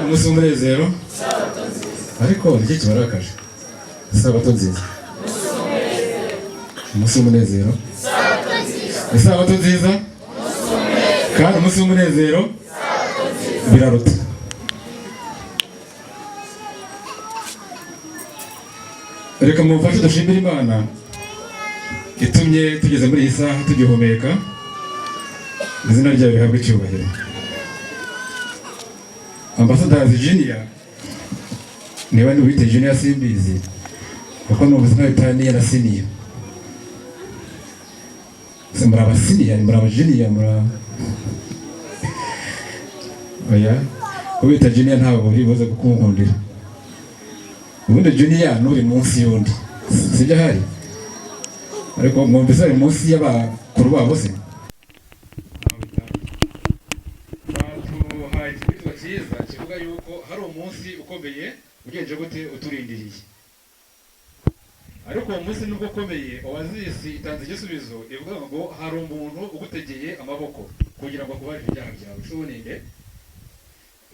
Umunsi w'umunezero. Ariko niki kibarakaje? Isabato nziza, umunsi w'umunezero, isabato nziza kandi umunsi w'umunezero biraruta. Reka mumfashe dushimire Imana itumye tugeze muri iyi saha tugihumeka, izina ryayo rihabwe icyubahiro. Ambasadazi Junior, niba ndi wite Junior simbizi kuko ni ubuzima bitaniye na senior. Se muri aba senior, muri aba junior, muri oya, kubita Junior ntabwo biri buze kukunkundira. Ubundi Junior n'uri munsi y'undi sibyo ahari, ariko mwumvise ari munsi y'abakuru babo se. Baduhaye ikibwirizwa cyiza kivuga yuko hari umunsi ukomeye ugenje gute uturindiriye, ariko uwo munsi nubwo ukomeye, Oasis itanze igisubizo ivuga ngo hari umuntu ugutegeye amaboko kugira ngo akubarire ibyaha byawe. Ese uwo ni nde?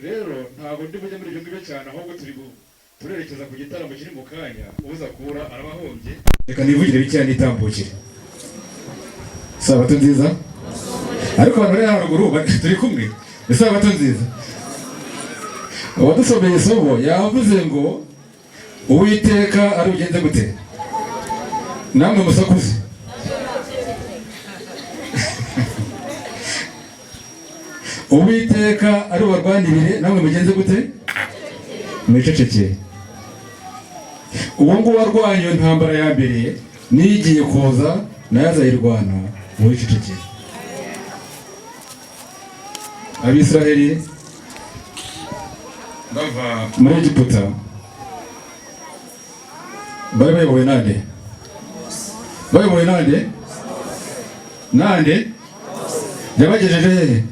Rero ntabwo ndi bujye muri ibyo ngibyo cyane, ahubwo turi turerekeza ku gitaramo kiri mu kanya. Uza kura arabahombye. Reka nivugire bikeya nitambukire. Isabato nziza. Ariko abantu bari haruguru turi kumwe, isabato nziza. Uwadusomeye isomo yavuze ngo Uwiteka ari bugenze gute? Namwe musakuze. Uwiteka ari bubarwanirire, namwe mugenze gute? Mwicecekere. Uwo nguwo warwanye iyo ntambara ya mbere niyo igiye kuza nayo azayirwana, wicecekere. Abisiraheli bava muri Egiputa bari bayobowe nande? Bayobowe nande? Nande yabagejeje hehe?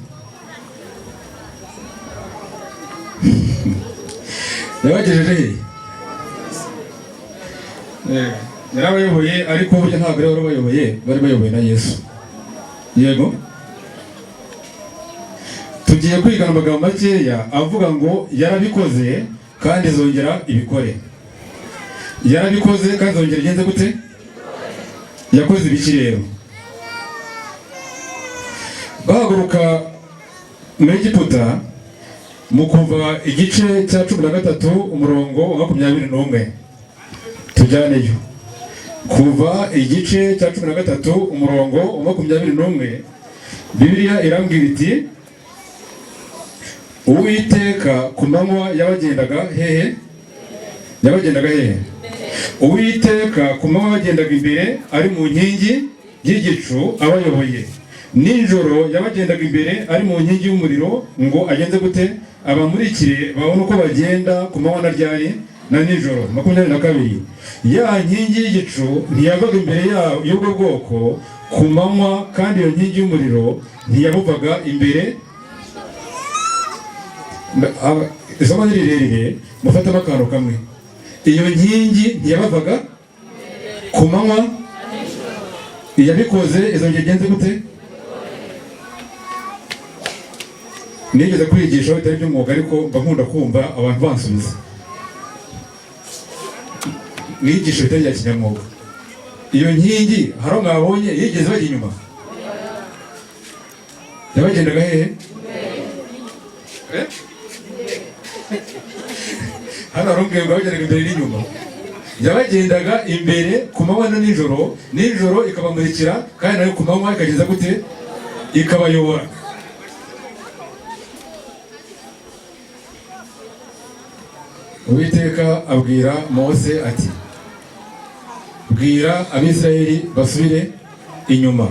Yabagejeje hehe? Yarabayoboye, ariko burya ntabwo ari wari bayoboye, bari bayobowe na Yesu. Yego, tugiye kwigana amagambo makeya avuga ngo yarabikoze kandi izongera ibikore. Yarabikoze kandi izongera igenze gute? Yakoze ibiki rero? Bahaguruka muri Egiputa, mu Kuva igice cya 13 umurongo wa 21, tujyaneyo. Kuva igice cya 13 umurongo wa 21, Bibiliya irambwira iti: Uwiteka ku manywa yabagendaga hehe? Yabagendaga hehe? Uwiteka ku manywa yabagendaga imbere ari mu nkingi y'igicu abayoboye, nijoro yabagendaga imbere ari mu nkingi y'umuriro ngo agenze gute? Abamurikire babone uko bagenda ku manywa na ryari na nijoro. 22, ya nkingi y'igicu ntiyavaga imbere y'ubwo bwoko ku manywa, kandi iyo nkingi y'umuriro ntiyabuvaga imbere. Isomo ni rirerire, mufatamo akantu kamwe. Iyo nkingi ntiyabavaga ku manywa, iyabikoze izongera igenze gute? Nigeze kwigisha bitari by'umwuga, ariko mba nkunda kumva abantu bansubiza. Mwigisha bitari bya kinyamwuga, iyo nkingi hari aho mwabonye yigeze bajya inyuma? Yabagendaga hehe? Hano hari umbwiye ngo yabagendaga imbere n'inyuma. Yabagendaga imbere ku manywa na nijoro, nijoro ikabamurikira, kandi nayo ku manywa ikageza gute? Ikabayobora. Uwiteka abwira Mose ati: bwira Abisirayeli basubire inyuma.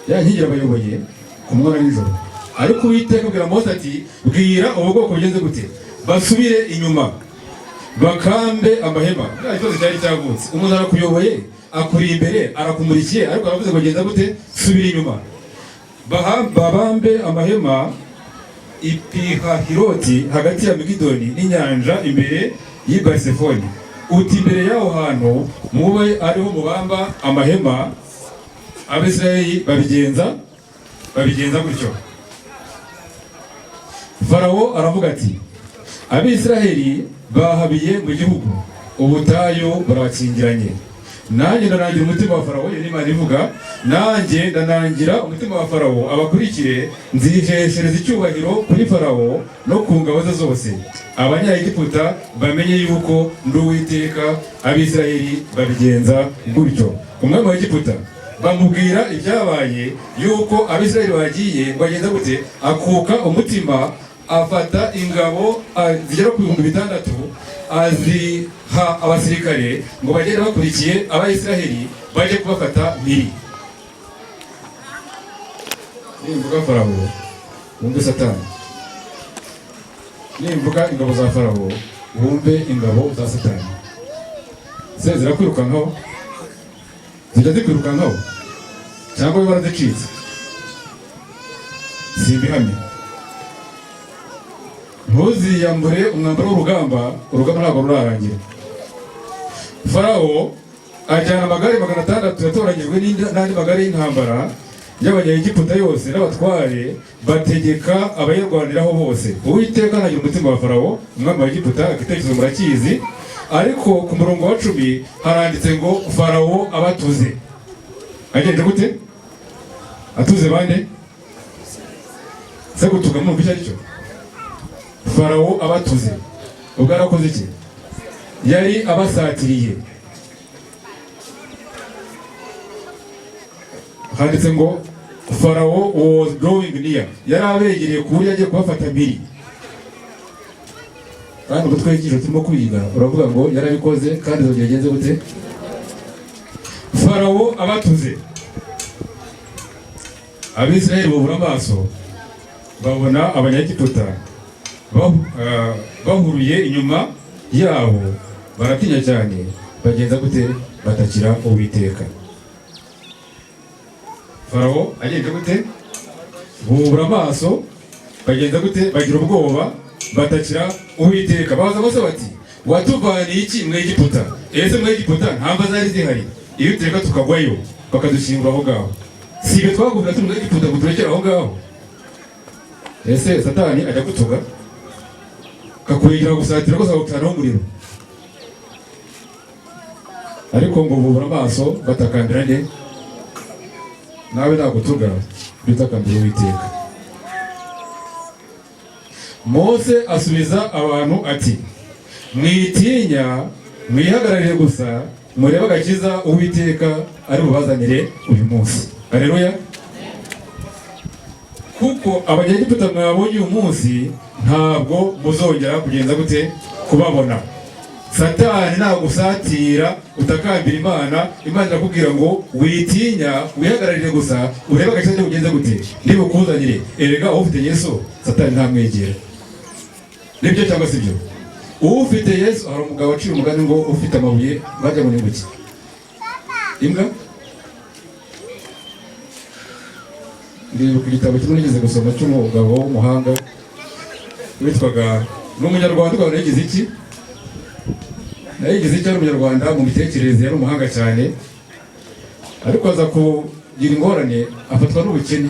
Ya nkingi irabayoboye ku manywa na nijoro, ariko Uwiteka abwira Mose ati: bwira ubu bwoko bugenze gute? Basubire inyuma, bakambe amahema. Nta kibazo cyari cyavutse, umuntu arakuyoboye, akuri imbere, arakumurikiye, ariko aravuze ngo genza gute? Subira inyuma. Babambe amahema i Pihahiroti hagati ya Migidoni n'inyanja imbere y'i Barisefoni. Uti imbere y'aho hantu mube ariho mubamba amahema. Abisirayeli babigenza gutyo. Farawo aravuga ati: "Abisiraheli bahabiye mu gihugu, ubutayu burabakingiranye. Nanjye ndanangira umutima wa Farawo." Iyo ni Imana ivuga. "Nanjye ndanangira umutima wa Farawo, abakurikire. Nziheshereza icyubahiro kuri Farawo no ku ngabo ze zose, Abanyaegiputa bamenye yuko ndi Uwiteka." Abisiraheli babigenza gutyo. Umwami wa Egiputa bamubwira ibyabaye, yuko Abisiraheli bagiye, ngo agenza gute? Akuka umutima, afata ingabo zigera ku 6000, aziha abasirikare ngo bagende bakurikiye Abayisiraheli, bajye kubafata mpiri. Nimvuga Farawo wumve Satani, nimvuga ingabo za Farawo wumve ingabo za Satani. Se zirakwirukankaho? Zijya zikwirukankaho cyangwa biba barazicitse? Simbihamya. Ntuziyambure umwambaro w'urugamba, urugamba ntabwo rurarangira. Farawo ajyana amagare 600 yatoranyijwe n'andi magare y'intambara y'Abanyegiputa yose n'abatware bategeka abayarwaniraho bose. Uwiteka anagira umutima wa Farawo, umwami wa Egiputa. Igitekerezo murakizi, ariko ku murongo wa 10 haranditse ngo: "Farawo abatuze." Agenje gute? Atuze bande se? Gutuga mwumva icyo ari cyo? Farawo abatuze, ubwo yarakoze iki? Yari abasatiriye. Handitse ngo "Farawo was drawing near", yari abegereye ku buryo agiye kubafata mpiri. Kandi umutwe w'icyigisho turimo kwiga uravuga ngo yarabikoze kandi izongera igenze gute? Farawo abatuze, Abisirayeli bubura amaso, babona Abanyagiputa bahuruye inyuma yabo, baratinya cyane. Bagenza gute? Batakira Uwiteka. Farawo agenje gute? Bubura amaso, bagenza gute? Bagira ubwoba, batakira Uwiteka. Babaza Mose bati: "Watuvaniye iki mu Egiputa? Ese mu Egiputa nta mva zari zihari? Iyo utureka tukagwayo, bakadushyingura aho ngaho, si ibyo twagumira turi mu Egiputa ngo turekere aho ngaho?" Ese Satani ajya gutuga, kakwegera gusatira rwose, akagutanaho umuriro? Ariko ngo bubura amaso, batakambira nde? Nawe nagutuga, jya utakambira Uwiteka. Mose asubiza abantu ati: "Mwitinya, mwihagararire gusa, murebe agakiza Uwiteka ari bubazanire uyu munsi." Aleluya! "Kuko Abanyegiputa mwabonye uyu munsi, ntabwo muzongera kugenza gute? Kubabona." Satani nagusatira, utakambira Imana. Imana irakubwira ngo: "Witinya, wihagararire gusa, urebe agakiza ugenze gute? Nibukuzanire." Erega ufite Yesu, Satani ntamwegera. Nibyo cyangwa si byo? Ufite Yesu, hari umugabo waciye umugani ngo ufite amabuye bajya ngo ni nguki? Imbwa. Ndibuka igitabo kimwe nigeze gusoma cy'umugabo w'umuhanga witwaga, ni Umunyarwanda ukaba yagize iki, nawe yigize icyo, ari Umunyarwanda mu mitekerereze, yari umuhanga cyane, ariko aza kugira ingorane, afatwa n'ubukene.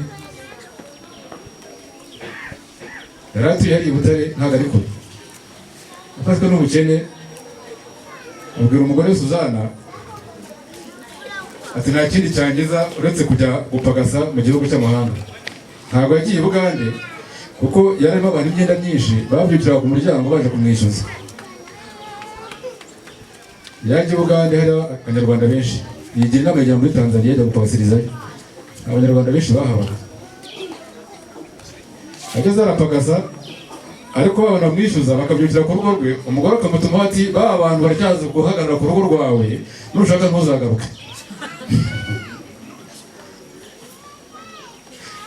Yari atuye hariya i Butare, ntabwo ari kure. Afatwa n'ubukene, abwira umugore we Suzana ati: "Nta kindi cyangiza uretse kujya gupagasa mu gihugu cy'amahanga." Ntabwo yagiye i Bugande, kuko yarimo abantu imyenda myinshi babyukiraga ku muryango baje kumwishyuza. Yaje i Bugande hari Abanyarwanda benshi, yigira inama yajya muri Tanzania, ajya gupagasirizayo. Abanyarwanda benshi bahabaga. Ageze arapagasa, ariko babona bamwishyuza bakabyukira ku rugo rwe. Umugore akamutumaho ati: "Ba bantu baracyaza guhagarara ku rugo rwawe, nushaka ntuzagaruke."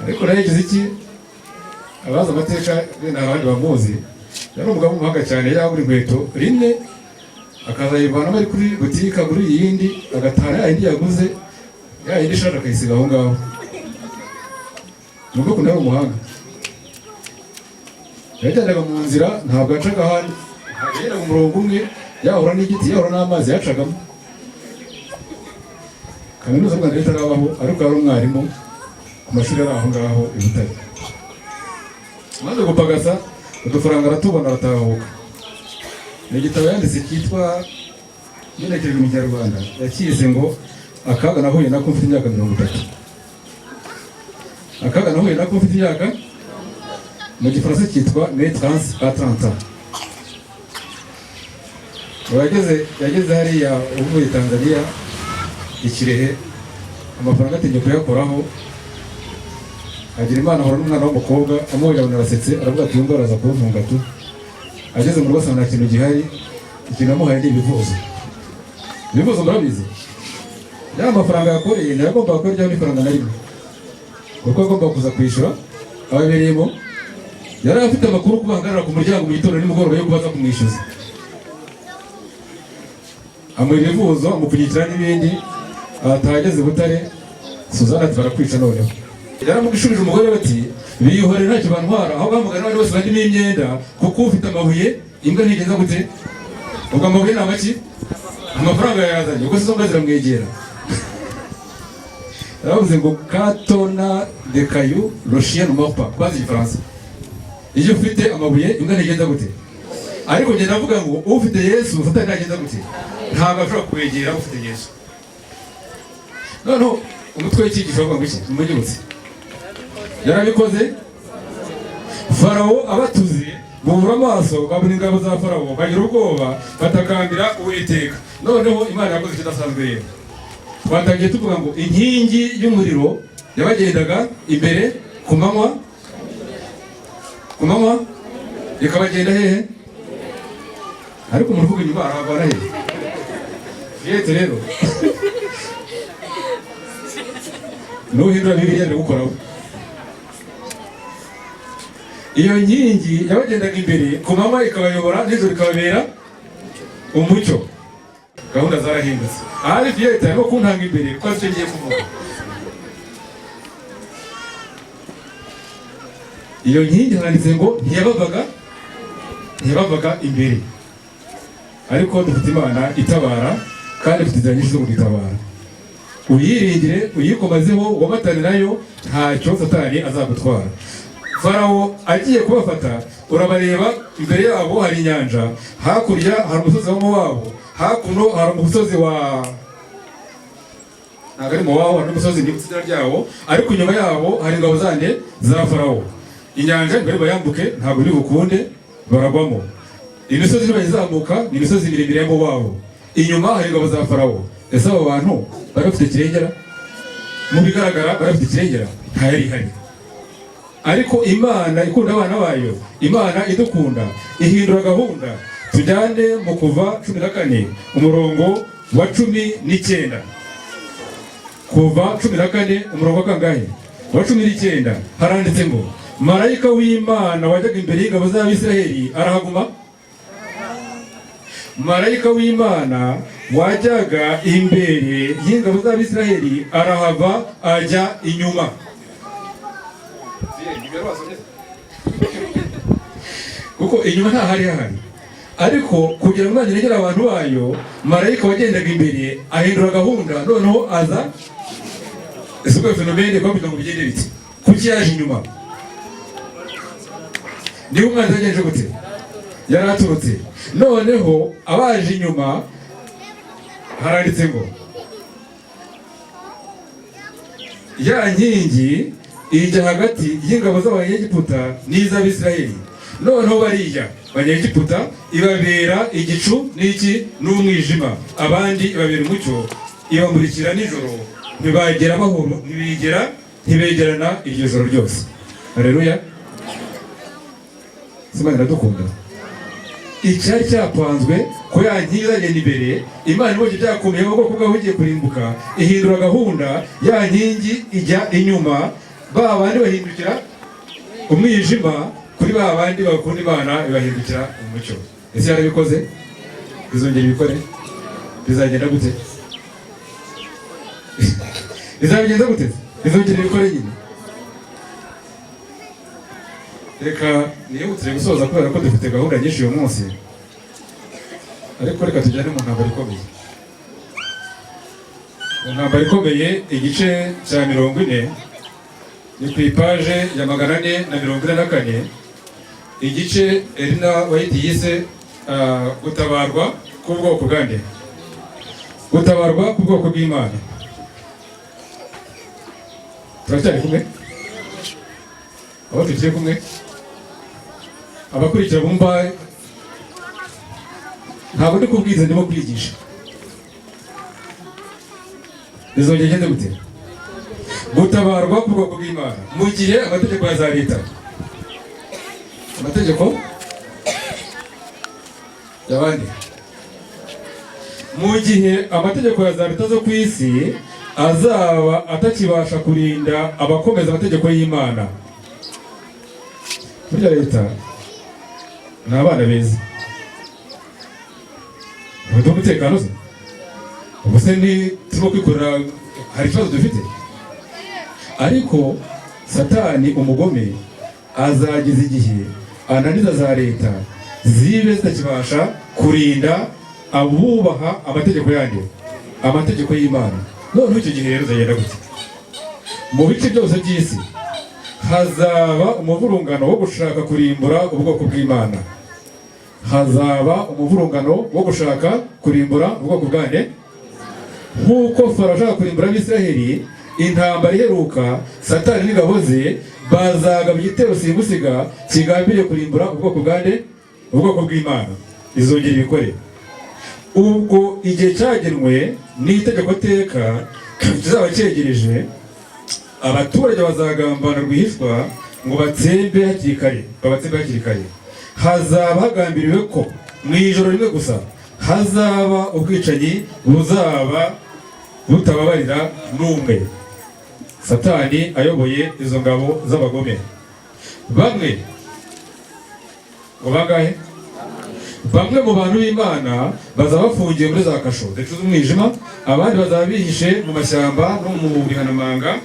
Ariko nayo yagize iki? Abazi amateka ni abandi bamuzi. Yari umugabo w'umuhanga cyane. Yagura inkweto rimwe, akazayivanamo ari kuri butike, agura iyindi, agatahana ya yindi yaguze, ya yindi ishaje akayisiga aho ngaho. Ni ukuntu yari umuhanga. Yagendaga mu nzira, ntabwo yacaga ahandi, yagendaga umurongo umwe, yahura n'igiti, yahura n'amazi yacagamo. Kaminuza y'u Rwanda itarabaho, ariko yari umwarimu ku mashuri ari aho ngaho i Butare. Amaze gupagasa Udufaranga aratubona, aratahuka. Ni igitabo yanditse cyitwa, ngenekereje mu Kinyarwanda yakize ngo "Akaga nahuye nako mfite imyaka 30". Akaga nahuye nako mfite imyaka, mu Gifaransa cyitwa "Mes trans à 30 ans". Ngo yageze hariya uvuye Tanzania i Kirehe, amafaranga atinye kuyakoraho, agira Imana ahura n'umwana w'umukobwa, amubonye abona arasetse, aravuga ati: "Yumva araza kumfunga tu." Ageze mu rugo asanga nta kintu gihari. Ikintu yamuhaye ni ibivuzo. Ibivuzo murabizi. Ya mafaranga yakoreye ntiyagombaga kuryaho n'ifaranga na rimwe, kuko agomba kuza kwishyura ababereyemo. Yari afite amakuru ko bahagarara ku muryango mu gitondo nimugoroba yo kubaza kumwishyuza. Amuha ibivuzo, amupfunyikira n'ibindi, ataha. Ageze i Butare, Suzana ati: "Barakwica noneho." Yaramushubije umugore we ati: "Biyihorere, ntacyo bantwara, aho bahamagara n'abandi bose bandimo imyenda, kuko ufite amabuye imbwa ntigenza gute?" Ubwo amabuye ni amaki? Amafaranga yayazanye. Ubwo se izo mbwa ziramwegera? Yaravuze ngo: "Quand on a des cailloux, le chien ne mord pas." Bazi Igifaransa. Iyo ufite amabuye imbwa ntigenza gute? Ariko ngenda ndavuga ngo ufite Yesu, Satani ntagenza gute? Ntabwo ashobora kwegera ufite Yesu. Noneho umutwe w'icyigisho bavuga ngo iki? Munyibutse. Yarabikoze. Farawo abatuze, bubura amaso, babona ingabo za Farawo, bagira ubwoba, batakambira Uwiteka. Noneho Imana yakoze ikidasanzwe. Rero twatangiye tuvuga ngo inkingi y'umuriro yabagendaga imbere ku manywa, ku manywa ikabagenda hehe? Ariko umuntu uvuga inyuma arahavana hehe? Fiyete rero nuhindura Bibiliya biragukoraho. Iyo nkingi yabagendaga imbere ku manywa ikabayobora, nijoro ikababera umucyo. Gahunda zarahindutse. Ahari Fiyete arimo kuntanga imbere kuko aricyo ngiye kuvuga. Iyo nkingi handitse ngo ntiyabavaga imbere. Ariko dufite Imana itabara, kandi ifite inzira nyinshi zo kudutabara. Uyiringire, uyikomazeho, womatane nayo, ntacyo Satani azagutwara. Farawo agiye kubafata, urabareba, imbere yabo hari inyanja, hakurya hari umusozi wa Mowabu, hakuno hari umusozi wa, ntabwo ari Mowabu, hari n'umusozi nibutse izina ryawo, ariko inyuma yabo hari ingabo zande? Za Farawo. Inyanja imbere bayambuke ntabwo biri bukunde, baragwamo. Imisozi ntibayizamuka, ni imisozi miremire ya Mowabu. Inyuma hari ingabo za Farawo. Ese abo bantu bari bafite kirengera? Mu bigaragara bari bafite kirengera? Nta yari ihari. Ariko Imana ikunda abana bayo, Imana idukunda, ihindura gahunda. Tujyane mu Kuva 14 umurongo wa 19. Kuva 14 umurongo wa kangahe? Wa 19. Haranditse ngo: "Marayika w'Imana wajyaga imbere y'ingabo z'Abisiraheli arahaguma." Marayika w'Imana wajyaga imbere y'ingabo z'Abisiraheli arahava ajya inyuma. Kuko inyuma nta hari hahari. Ariko kugira ngo Imana irengere abantu bayo, marayika wagendaga imbere ahindura gahunda, noneho aza. Ese ubwo phénomène kugira ngo bigende bite? Kuki yaje inyuma? Niba umwanzi yagenje gute? Yari aturutse. Noneho abaje inyuma, haranditse ngo ya nkingi ijya hagati y'ingabo z'Abanyegiputa n'iz'Abisiraheli. Noneho bariya Banyegiputa ibabera igicu n'iki? N'umwijima. Abandi ibabera umucyo, ibamurikira nijoro, ntibagera bahura, ntibigera, ntibegerana iryo joro ryose. Haleluya! Imana iradukunda. Icyari cyapanzwe ko ya nkingi izagenda imbere, Imana ibonye byakomeye, ubwoko bwawe bugiye kurimbuka, ihindura gahunda, ya nkingi ijya inyuma, ba bandi bahindukira umwijima, kuri ba bandi bakunda Imana ibahindukira umucyo. Ese yarabikoze? Izongera ibikore? Bizagenda gute? Izabigenza gute? Izongera ibikore nyine. Reka nihutire gusoza kubera ko dufite gahunda nyinshi uyu munsi, ariko reka tujyane mu ntambara ikomeye. Mu ntambara ikomeye, igice cya 40, ni ku ipaje ya 444. Igice Elena White yise gutabarwa k'ubwoko bwande, gutabarwa k'ubwoko bw'Imana. Turacyari kumwe? Abo tugiye kumwe, abakurikira bumva, ntabwo ndi kubwiriza, ndimo kwigisha. Bizongera igende gute? Gutabarwa k'ubwoko bw'Imana mu gihe amategeko ya za leta, amategeko y'abandi, mu gihe amategeko ya za leta zo ku isi azaba atakibasha kurinda abakomeza amategeko y'Imana. Burya leta ni abana beza, bafite umutekano se? Ubu se turimo kwikorera, hari ikibazo dufite? Ariko Satani umugome azageza igihe ananiza za leta, zibe zitakibasha kurinda abubaha amategeko yandi, amategeko y'Imana. Noneho icyo gihe rero uzagenda gute? Mu bice byose by'isi hazaba umuvurungano wo gushaka kurimbura ubwoko bw'Imana. Hazaba umuvurungano wo gushaka kurimbura ubwoko bwande. Nk'uko Farawo ashaka kurimbura Abisiraheli intambara iheruka, Satani n'ingabo ze bazagaba igitero simusiga kigambiriye kurimbura ubwoko bwande, ubwoko bw'Imana. Izongera ibikore ubwo igihe cyagenwe n'itegeko teka kizaba cyegereje. Abaturage bazagambana rwihishwa ngo batsembe hakiri kare, babatsembe hakiri kare. Hazaba hagambiriwe ko mu ijoro rimwe gusa hazaba ubwicanyi buzaba butababarira n'umwe, Satani ayoboye izo ngabo z'abagome. Bamwe ngo bangahe? Bamwe mu bantu b'Imana bazaba bafungiye muri za kasho zicuza umwijima, abandi bazaba bihishe mu mashyamba no mu bihanamanga,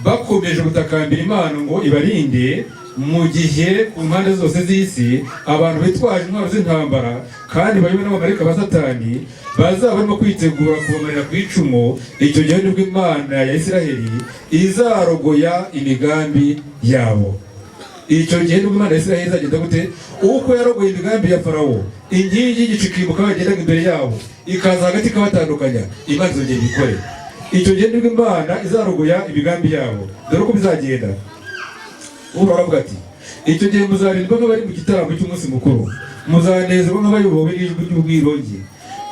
bakomeje gutakambira Imana ngo ibarinde, mu gihe ku mpande zose z'isi abantu bitwaje intwaro z'intambara kandi bayobowe n'abamarayika ba Satani bazaba barimo kwitegura kubamarira ku icumu. Icyo gihe nibwo Imana ya Isiraheli izarogoya imigambi yabo. Icyo gihe nibwo Imana ya Isiraheli izagenda gute? Uko yarogoye imigambi ya Farawo, inkingi y'igicu ikimuka bagendaga imbere yabo, ikaza hagati ikabatandukanya, Imana izongera ibikore. Icyo gihe nibwo Imana izarogoya imigambi yabo. Dore uko bizagenda. Uhoraho aravuga ati: "Icyo gihe muzarindwa nk'abari mu gitaramo cy'umunsi mukuru, muzanezerwa nk'abayobowe n'ijwi ry'umwirongi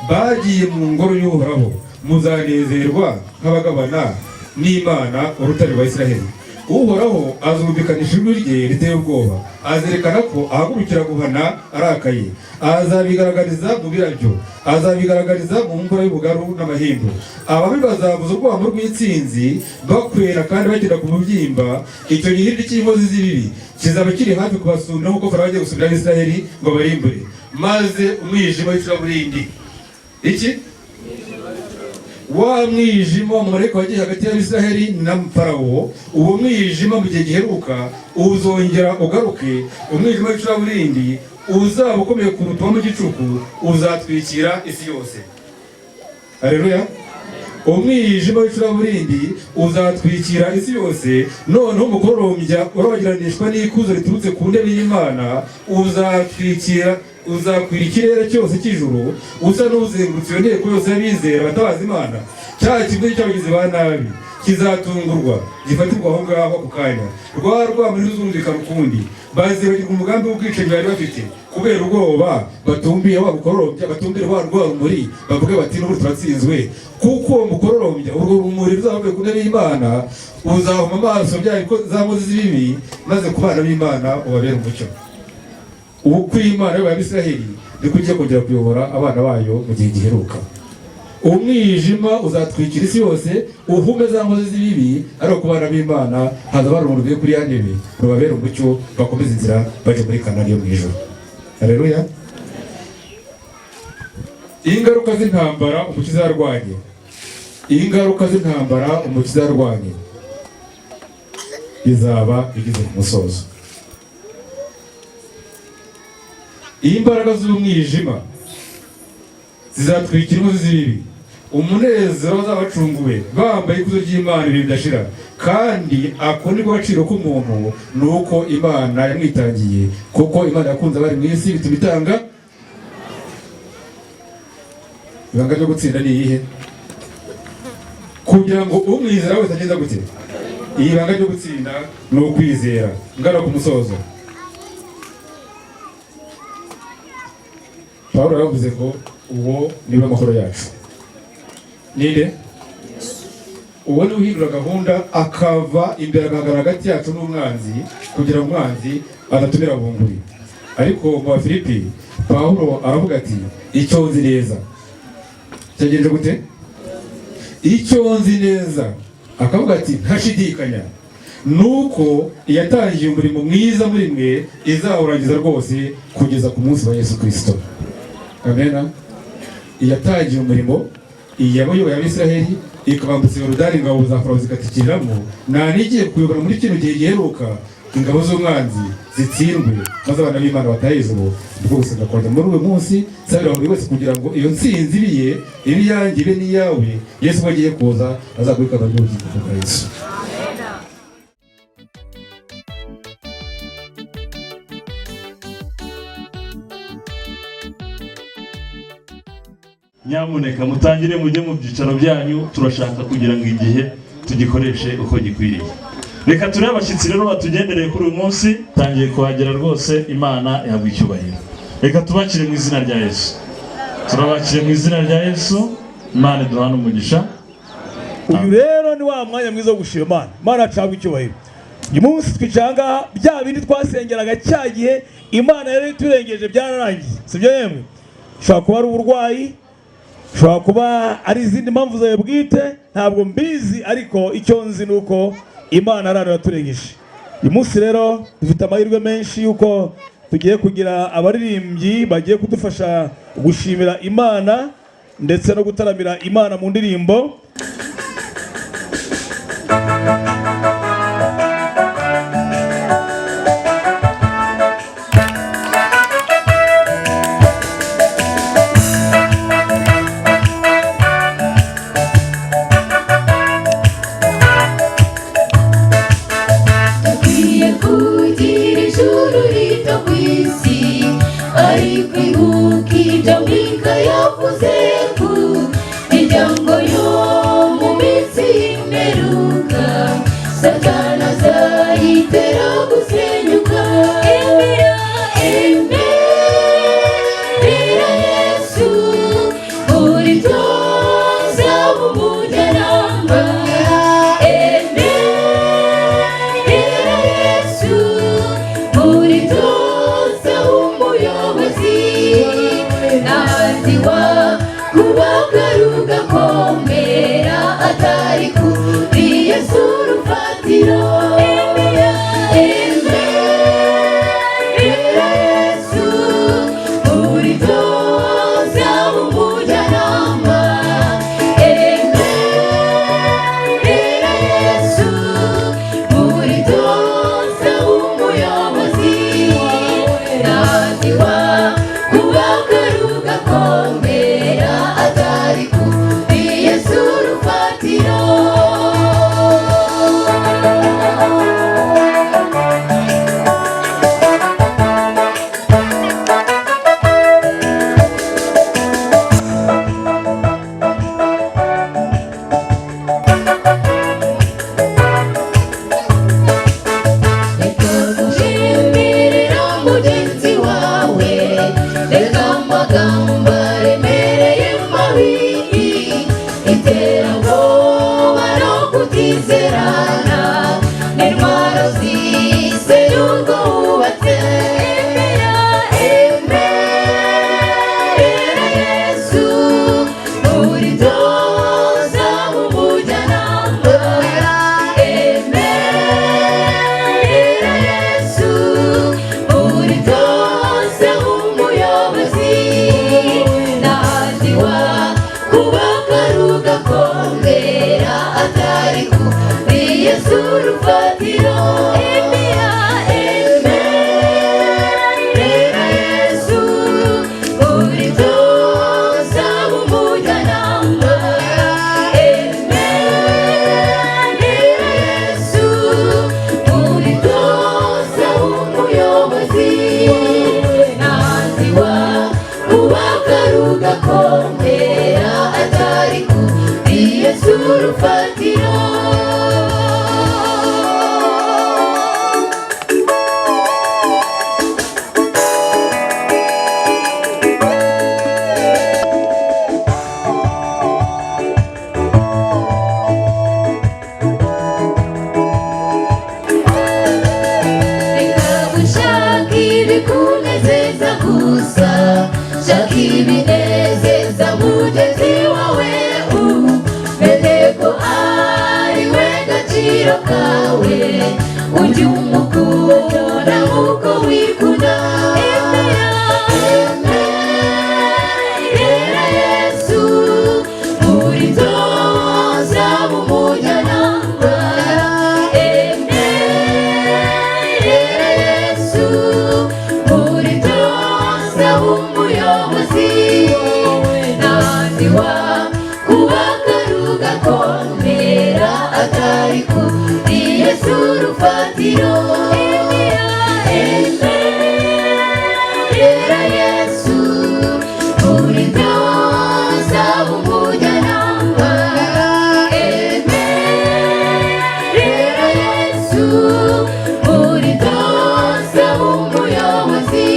bagiye mu ngoro y'Uhoraho, muzanezerwa nk'abagabana n'Imana urutare rwa Isiraheli. Uhoraho azumvikanisha ijwi rye riteye ubwoba, azerekana ko ahagurukira guhana arakaye. Azabigaragariza mu birabyo, azabigaragariza mu mvura y'ubugaru n'amahindu. Ababi bazavuza urwamo rw'intsinzi, bakwera kandi bagenda ku mubyimba. Icyo gihiriri cy'inkozi z'ibibi kizaba kiri hafi kubasumira, nk'uko Farawo agiye gusumira Abisiraheli ngo barimbure, maze umwijima w'icuraburindi." Iki wa mwijima wa mumarayika wagiye hagati y'Abisiraheli na Farawo, uwo mwijima mu gihe giheruka uzongera ugaruke. Umwijima w'icuraburindi uzaba ukomeye kuruta uwo mu gicuku uzatwikira isi yose. Haleluya! Umwijima w'icuraburindi uzatwikira isi yose. Noneho umukororombya urabagiranishwa n'ikuzo riturutse ku ntebe y'Imana uzatwikira, uzakwira ikirere cyose cy'ijuru, usa n'uzengurutse iyo nteko yose y'abizera batabaza Imana. Cya kigo cy'abagizi ba nabi kizatungurwa, gifatirwa aho ngaho ako kanya. Rwa rwamo ntiruzumvikana ukundi. Bazibagirwa umugambi w'ubwicanyi bari bafite kubera ubwoba batumbiye wa mukororombya, batumbire wa rwa rumuri, bavuge bati: "N'ubu turatsinzwe." Kuko uwo mukororombya, urwo rumuri ruzaba ruvuye ku ntebe y'Imana, uzahuma amaso bya za nkozi z'ibibi, maze ku bana b'Imana ubabere umucyo. Uko Imana y'Abisiraheli niko igiye kongera kuyobora abana bayo mu gihe giheruka. Umwijima uzatwikira isi yose, uhume za nkozi z'ibibi, ariko ku bana b'Imana haza urumuri ruvuye kuri ya ntebe, rubabera umucyo, bakomeza inzira bajya muri Kanani yo mu ijuru. Haleluya! Ingaruka z'intambara Umukiza yarwanye, ingaruka z'intambara Umukiza yarwanye izaba igeze ku musozo. Imbaraga z'umwijima zizatwikira inkozi z'ibibi. Umunezero w'abacunguwe bambaye ikuzo ry'Imana ibihe bidashira. Kandi ako niko gaciro k'umuntu, ni uko Imana yamwitangiye, kuko Imana yakunze abari mu isi bituma itanga. Ibanga ryo gutsinda ni iyihe? Kugira ngo umwizera wese ageze gute? Iyi banga ryo gutsinda ni ukwizera. Ngana ku musozo, Pawulo yaravuze ngo uwo niwe mahoro yacu. Ninde uwo? Ni uhindura gahunda, akava imbere agahagarara hagati yacu n'umwanzi, kugira ngo umwanzi adatumira bunguri. Ariko mu Bafilipi, Pawulo aravuga ati: "Icyo nzi neza cyagenze gute? Icyo nzi neza," akavuga ati, "ntashidikanya, nuko iyatangiye umurimo mwiza muri mwe izawurangiza rwose kugeza ku munsi wa Yesu Kirisito." Amena. Iyatangiye umurimo, iyabayoboye Abisiraheli ikabambutsa Yorodani, ingabo za Farawo zigatikiriramo, nta n'igiye kuyobora muri kino gihe giheruka, ingabo z'umwanzi zitsindwe, maze abana b'Imana batahe ijuru. Nibwo gusenga kwanjye muri uyu munsi, nsabira buri wese kugira ngo iyo ntsinzi ibiye, ibe iyanjye, ibe n'iyawe. Yesu ubwo agiye kuza azaguha ikamba ry'ubugingo bwa Yesu. Nyamuneka mutangire mujye mu byicaro byanyu. Turashaka kugira ngo igihe tugikoreshe uko gikwiriye. Reka turebe abashyitsi rero batugendereye kuri uyu munsi. Tangiye kuhagera rwose, Imana ihabwa icyubahiro. Reka tubakire mu izina rya Yesu. Turabakire mu izina rya Yesu. Imana iduhane umugisha. Uyu rero ni wa mwanya mwiza wo gushima Imana. Imana acabwa icyubahiro. Uyu munsi twicara ngaha, bya bindi twasengeraga cya gihe Imana yari iturengeje byararangiye, sibyo? Yemwe, ushobora kuba ari uburwayi, ushobora kuba ari izindi mpamvu zawe bwite, ntabwo mbizi, ariko icyo nzi ni uko Imana ari ahantu yaturengeje. Uyu munsi rero dufite amahirwe menshi y'uko tugiye kugira abaririmbyi bagiye kudufasha gushimira Imana ndetse no gutaramira Imana mu ndirimbo. Dukwiye kugira ijuru rito ku isi, ariko ibuka ibyo Mika yavuze ku miryango yo mu minsi y'imperuka, Satani azayitera gusenyuka. Emera, emera Yesu, uri toza umujyanama. Emera Yesu, uri toza umuyobozi. Ntazi wa kubaka rugakomera atari kuri Yesu urufatiro. Emera, emera Yesu, uri toza umujyanama. Emera Yesu, uri toza umuyobozi. Ntazi wa kubaka rugakomera atari kuri Yesu urufatiro. Reka gushimirira mugenzi wawe, reka amagambo aremereye mabi, iterabwoba no kutizerana n'intwaro zisenya urwo wubatse. Emera, emera Yesu, uri toza umujyanama. Emera Yesu, uri toza umuyobozi. Ntazi wa kubaka rugakomera atari kuri Yesu urufatiro. Emera, emera Yesu, uri toza umujyanama. Yesu rufatiro. Reka gushaka ibikunezeza gusa, shaka ibinezeza mugenzi wawe, umenye ko ari we gaciro kawe, ujye umukunda nk'uko wikunda. Emera, emera Yesu muri byose abe umujyanama. Emera Yesu muri byose abe umuyobozi, nandi wakubaka rugakomera atari kuri Yesu rufatiro. Emera Yesu muri byose abe umujyanama. Emera Yesu muri byose abe umuyobozi,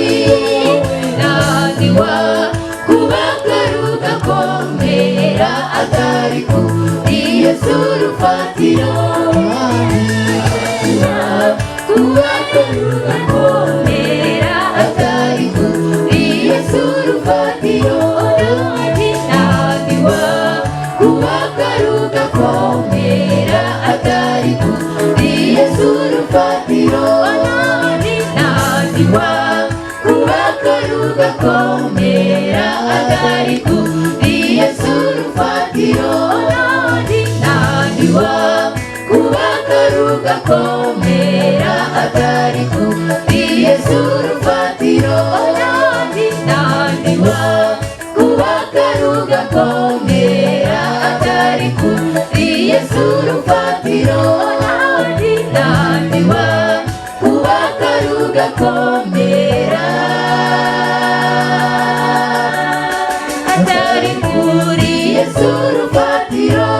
nandi wakubaka rugakomera atari kuri Yesu rufatiro. Kubaka rugakomera atari kuri Yesu rufatiro. Nandi wakubaka rugakomera atari kuri Yesu rufatiro. Nandi wakubaka rugakomera atari kuri Yesu rufatiro. Nandi wakubaka rugakomera atari kuri Yesu rufatiro. Nandi wakubaka rugakomera atari kuri Yesu rufatiro. Nandi wakubaka rugakomera atari kuri Yesu rufatiro.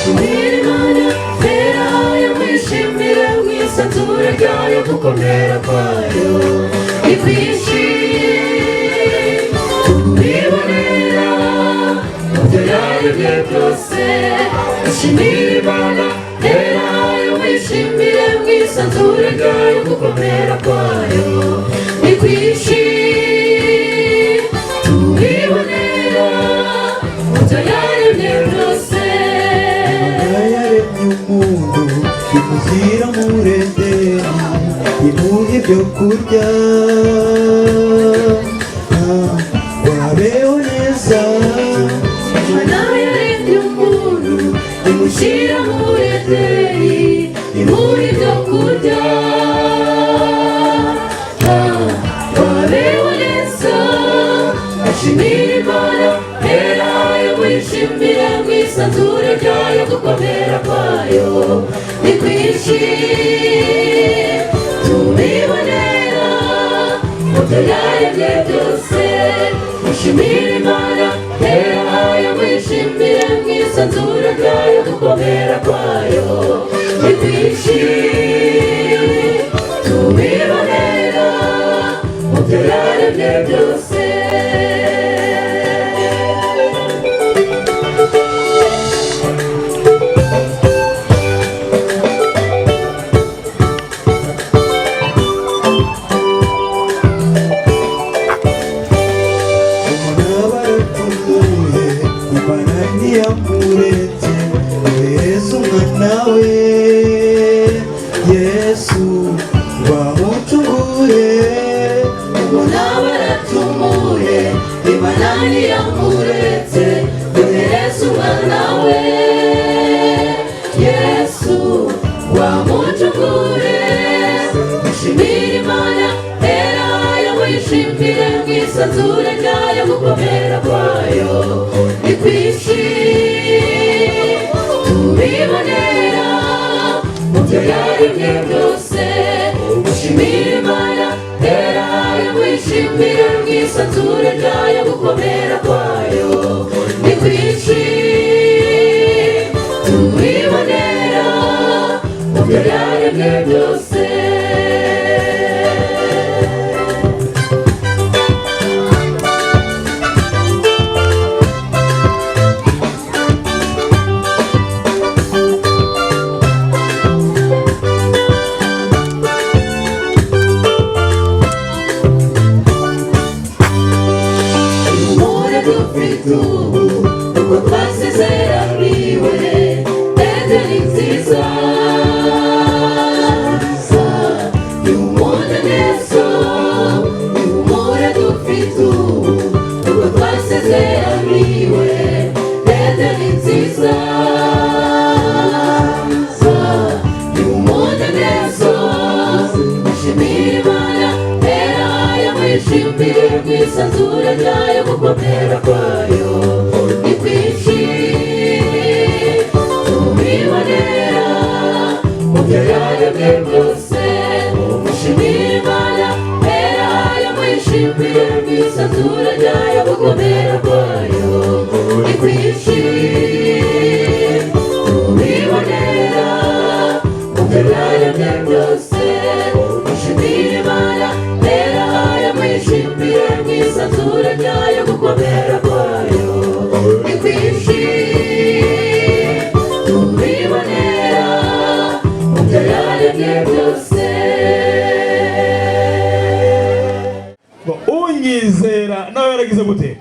Mushimire Imana hera hayo, mwishimire mwisanzure ryayo, gukomera kwayo ni kwinshi. Tubibonera mu byo yaremye byose. Mushimire Imana hera hayo, mwishimire mwisanzure ryayo, gukomera kwayo ni kwinshi. Tubibonera mu byo yaremye byose. Yaremye umuntu, imushyira muri Edeni, imuha ibyo kurya ngo abeho neza. Imana yaremye umuntu, imushyira muri Edeni, imuha ibyo kurya ngo abeho neza. Ashimira Imana hera yo, wishimire mwisanzure ryayo, gukomera kwayo ni kwinshi. Tubibonera mu byo yaremye byose. Mushimire Imana hera yo, wishimire mwisanzure ryayo, gukomera kwayo ni kwinshi. Tubibonera mu byo yaremye byose. Umuntu aba aracumuye, Imana ntiyamuretse, yohereza umwana we Yesu ngo amucungure. Umuntu aba aracumuye, Imana ntiyamuretse, yohereza umwana we Yesu wamucungure. Mushimire Imana hera yo, wishimire mwisanzure ryayo, gukomera kwayo ni kwinshi. Tubibonera mu byo yaremye byose. Mushimire Imana hera yo, wishimire mwisanzure ryayo, gukomera kwayo ni kwinshi. Tubibonera mu byo yaremye byose. Ihumure dufite ubu ubwo twasezeraniwe Edeni nziza. Ihumure neza, ihumure dufite ubu ubwo twasezeraniwe Edeni nziza. Ihumure neza, mushimire Imana hera yo, mwishimire mwisanzure ryayo, gukomera kwayo ni kwinshi. Tubibonera mu byo yaremye byose. Mushimire Imana hera yo, mwishimire mwisanzure ryayo, gukomera kwayo ni kwinshi. Tubibonera mu byo yaremye byose. Mushimire Imana hera yo, mwishimire mwisanzure ryayo, gukomera kwayo ni kwinshi. Tubibonera mu byo yaremye byose. Ngo unyizera nawe yaragize gute?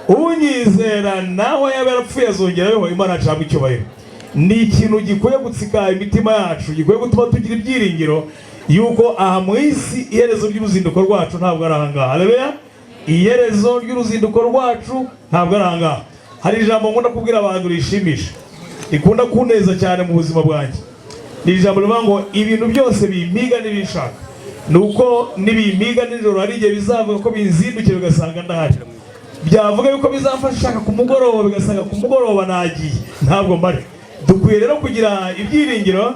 Unyizera nawe yaba yarapfuye azongera abeho. Imana acabwa icyubahiro. Ni ikintu gikwiye gutsika imitima yacu, gikwiye gutuma tugira ibyiringiro yuko aha mu isi iherezo ry'uruzinduko rwacu ntabwo ari ahangaha. Haleluya! Iherezo ry'uruzinduko rwacu ntabwo ari ahangaha. Hari ijambo nkunda kubwira abantu rishimisha, rikunda kuneza cyane mu buzima bwanjye. Ni ijambo rivuga ngo ibintu byose bimpiga n'ibinshaka, ni uko nibimpiga nijoro hari igihe bizavuga ko binzindukiye bigasanga ndahari, byavuga yuko bizamfasha ku mugoroba bigasanga ku mugoroba nagiye, ntabwo mbari. Dukwiye rero kugira ibyiringiro.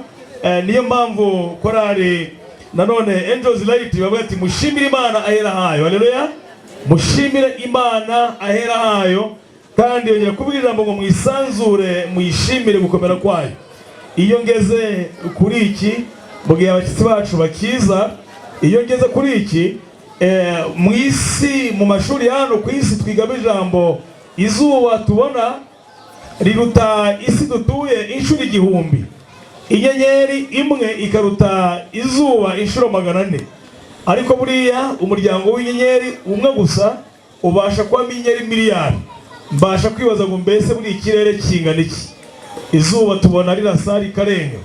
Niyo mpamvu korali nanone Angels Light bavuga ati mushimire Imana ahera hayo. Haleluya! Mushimire Imana ahera hayo. Kandi yongera kuvuga ijambo ngo mwisanzure, muyishimire gukomera kwayo. Iyo ngeze kuri iki, mu gihe abashyitsi bacu bakiza, iyo ngeze kuri iki, mu isi, mu mashuri ya hano ku isi, twigamo ijambo izuba tubona riruta isi dutuye inshuro 1000, inyenyeri imwe ikaruta izuba inshuro 400. Ariko buriya umuryango w'inyenyeri umwe gusa ubasha kubamo inyenyeri miliyari. Mbasha kwibaza ngo mbese buri ikirere kingana iki? Izuba tubona rirasa rikarenga.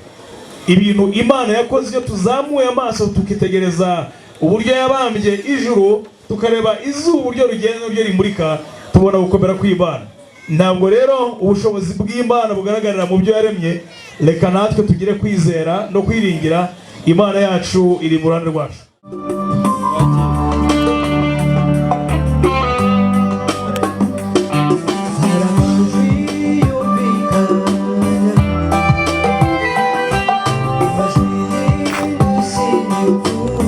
Ibintu Imana yakoze, iyo tuzamuye amaso tukitegereza uburyo yabambye ijuru, tukareba izuba uburyo rigenda n'uburyo rimurika, tubona gukomera kw'Imana. Ntabwo rero ubushobozi bw'Imana bugaragarira mu byo yaremye. Reka natwe tugire kwizera no kwiringira Imana yacu iri mu ruhande rwacu. Hari amajwi yumvikana, amajwi y'indushyi n'imfubyi.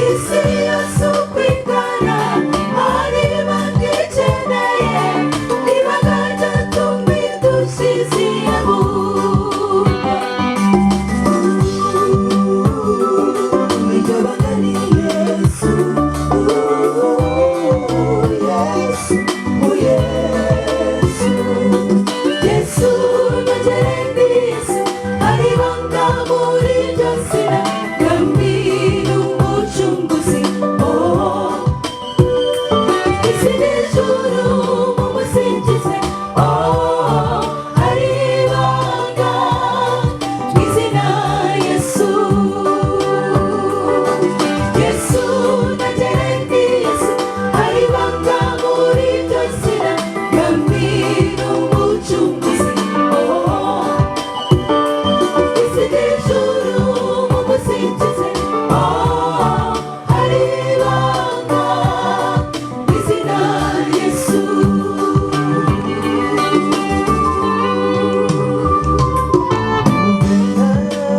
Isi yose uko ingana hari ibanga ikeneye, ibanga ryatuma indushyi ziyabuka. Iryo banga ni Yesu, Yesu, Yesu. Yesu nongere ndi Yesu, hari ibanga muri iryo zina, Mwami n'Umucunguzi, oh. Isi n'ijuru mumusingize, oh. Hari ibanga mu izina Yesu. Yesu nongere ndi Yesu, hari ibanga muri iryo zina, Mwami n'Umucunguzi, oh. Isi n'ijuru mumusingize, oh. Hari ibanga mu izina Yesu.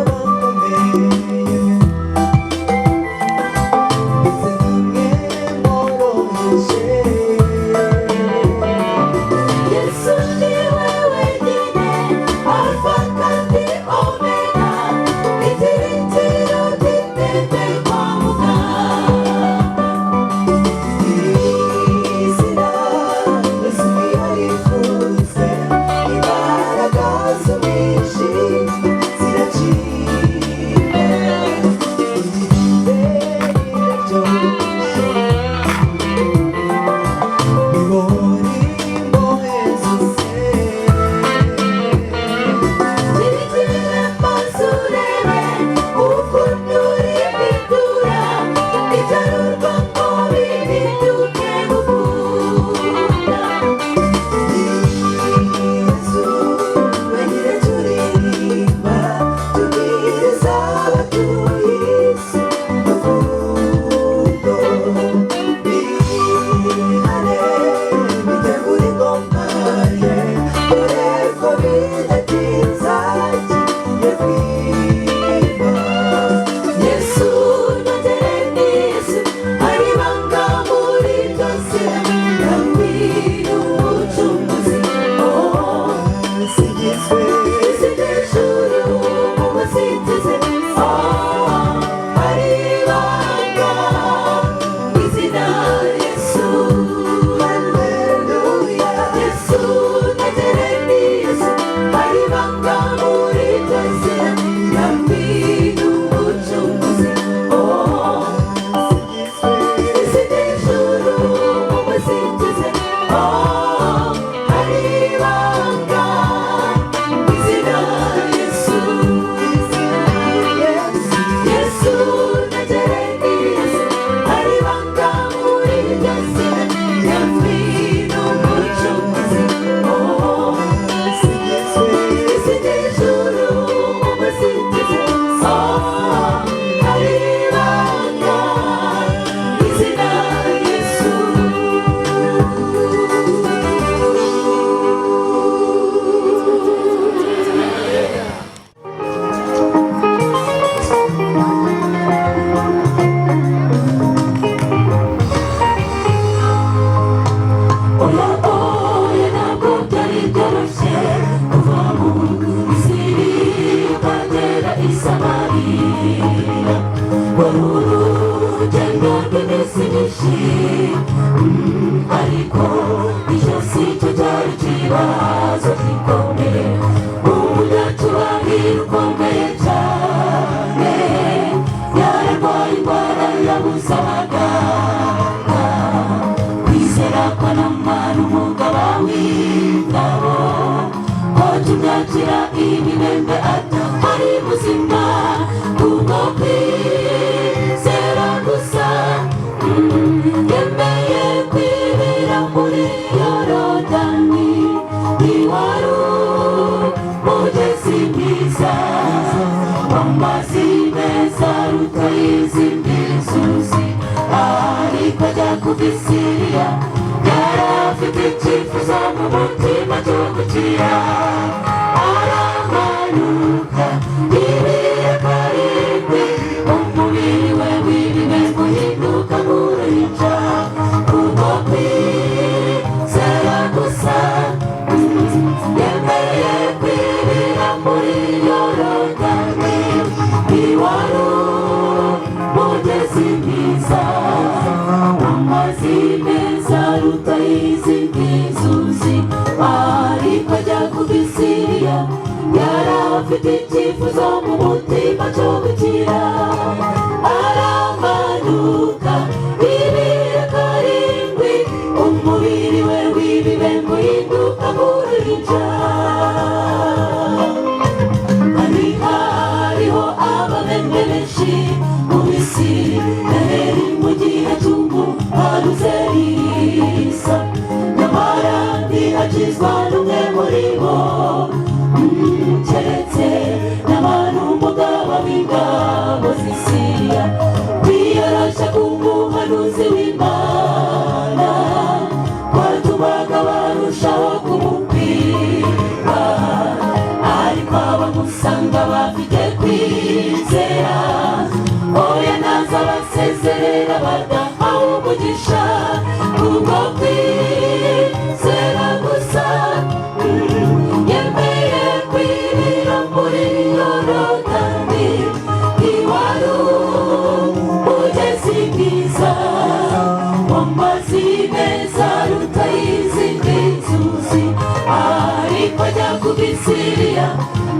Abakomeye ndetse namwe mworoheje. Yesu niwe wenyine Alfa kandi Omega, ibyiringiro by'iteme kwa muganga. Izina Yesu yarivutse, imbaraga z'umwijima ziracika, indirimbe iraryoshye, ibori imbohe zose. Zibikire maso urebe ukuntu rihindura ibyarurwa ngo bihinduke gukunda. Yesu wenyine turirimba, tubwiriza abatuye isi urukundo. Bihane bitegura ingoma ye, dore ko bidatinze agiye kwima. Yesu nongere ndi Yesu, hari ibanga muri iryo zina, Mwami n'Umucunguzi, oh. Asigizwe. Isi n'ijuru mumusingize, oh. Hari ibanga mu izina Yesu. Haleluya. Yesu nongere ndi Yesu, hari ibanga muri iryo zina, Mwami n'Umucunguzi, oh. Asigizwe. Isi n'ijuru mumusingize, oh. Siriya. Wari urugendo rw'iminsi myinshi, ariko icyo si cyo cyari ikibazo gikomeye. Umunyacyubahiro ukomeye cyane yararwaye indwara yabuze abaganga. Kwizera kwa Namani umugaba w'ingabo kwatumye akira ibibembe atari muzima, kubwo kwizera gusa. Yemeye kwibera muri Yorodani, ntiwari umugezi mwiza w'amazi meza aruta izindi nzuzi. Ariko ajya kuva i Siriya yari afite icyifuzo mu mutima cyo gukira. Aramanuka ibiro karindwi, umubiri we w'ibibembe uhinduka nk'uruhinja, kubwo kwizera gusa. Yemeye kwibira muri Yorodani, ntiwari umugezi mwiza amazi meza aruta izindi nzuzi. Ariko ajya kuva i Siriya yari afite icyifuzo mu mutima cyo gukira. Aramanuka ibiro karindwi, umubiri we w'ibibembe uhinduka nk'uruhinja. Hari hariho ababembe benshi mu Bisirayeli mu gihe cy'umuhanuzi Elisa, nyamara ntihakizwa n'umwe muri bo, keretse Namani umugaba w'ingabo z'i Siriya. Kwiyoroshya k'umuhanuzi w'Imana kwatumaga barushaho kumupima, ariko abamusanga bafite kwizera, oya, naza basezerera badahawe umugisha, kubwo kwizera gusa. Yemeye kwibira muri Yorodani, ntiwari umugezi mwiza w'amazi meza aruta izindi nzuzi. Ariko ajya kuva i Siriya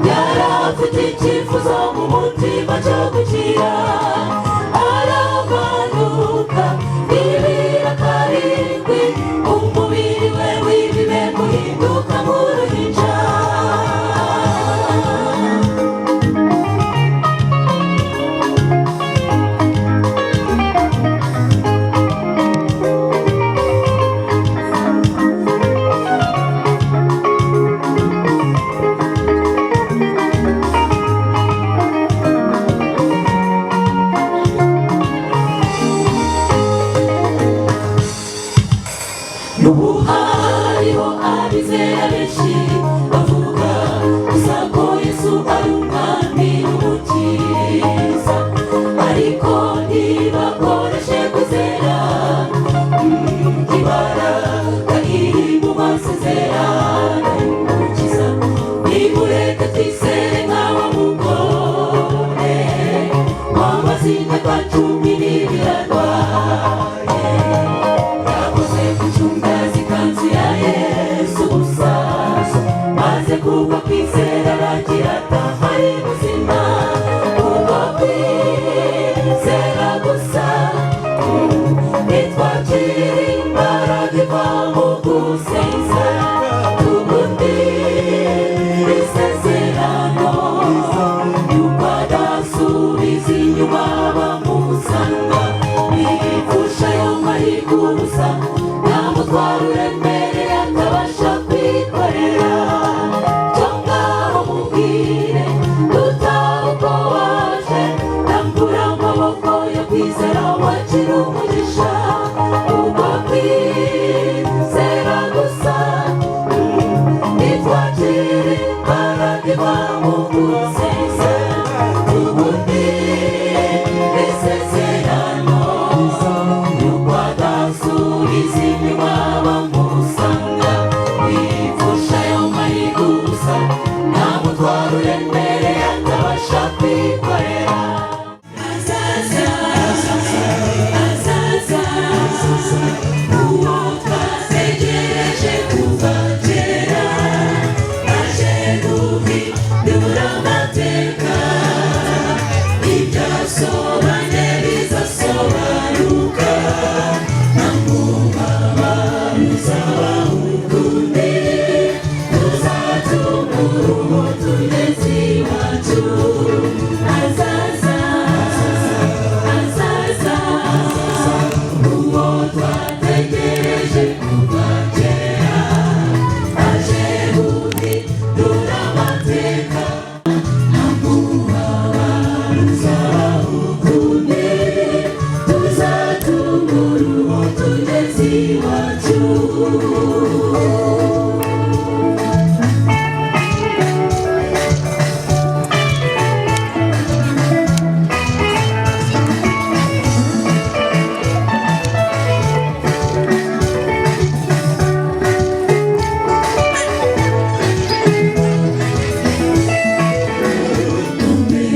yari afite icyifuzo mu mutima cyo gukira. Aramanuka ibiro karindwi, umubiri we w'ibibembe uhinduka nk'uruhinja. N'ubu hariho abizera benshi bavuga gusa ko Yesu ari umwami n'umukiza, ariko ntibakoreshe kwizera imbaraga iri mu masezerano y'umukiza. Nimureke twizere nk'aba mugore w'amazina kwa 12 arwaye, yakoze ku cyungazi ikanzu ya Yesu gusa, maze kubwo kwizera aragira atahari muzima, kubwo kwizera gusa. Nitwakira imbaraga iva mu gusenga, tugundire isezerano yuko adasubiza inyuma bamusanga. Bipfusha ayo mahirwe ubusa, nta mutwaro uremereye atabasha kwikorera. Cyo ngaho mubwire.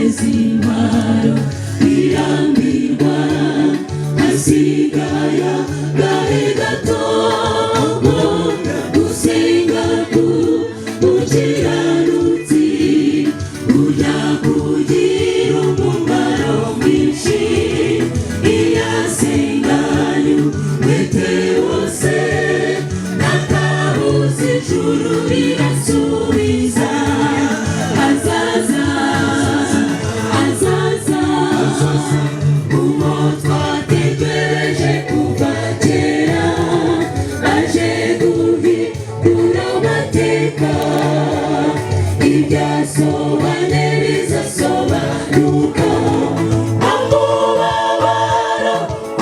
Intwaro irambirwa hasigaya gahe gato gusenga ku mukiranutsi ujya kugira umumaro mwinshi iyo asenganye umwete wose n'akabuze ijuru rirasubiza azaza azaza uwo twategereje kuva kera aje guhindura amateka ibyasobane bizasobanuka amubabaro